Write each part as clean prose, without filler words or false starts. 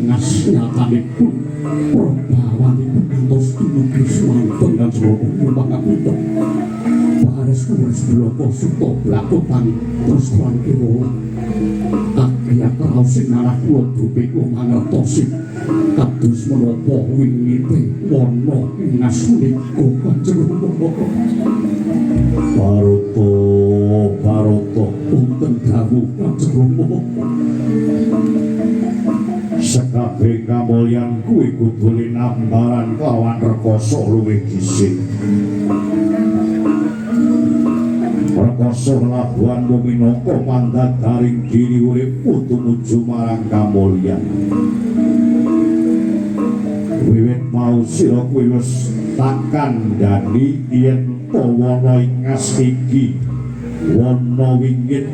Ingas nyatanipun perbawanipun ngantos dumugi swanten Kanjeng Rama nyuwun pangapunten. Baris kuwes bloko suta blakutan terus lan kewala. Agya kraos sing manah kula dupi kula mangertosi kados menapa wingite wana ingas menika Kanjeng Rama. Barata, Barata, wonten dawuh Kanjeng Rama. Sekabeh kamulyan kuwi kudu linambaran kelawan rekasa luwih dhisik. Rekasa labuhanmu minangka mandhadaring diri uripmu tumuju marang kamulyan. Wiwit mau sira kuwi wis tak kandhani yen ta wana ingas iki wana wingit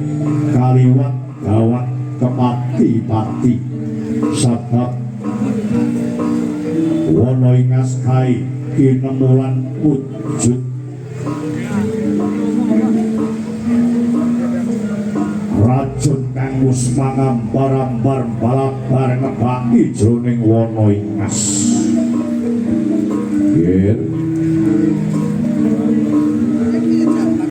kaliwat gawat kepati-pati. Sabab wana ingas kae kinemulan wujud racun kang wis mangambar-ambar balabar ngebaki jroning wana ingas. Yen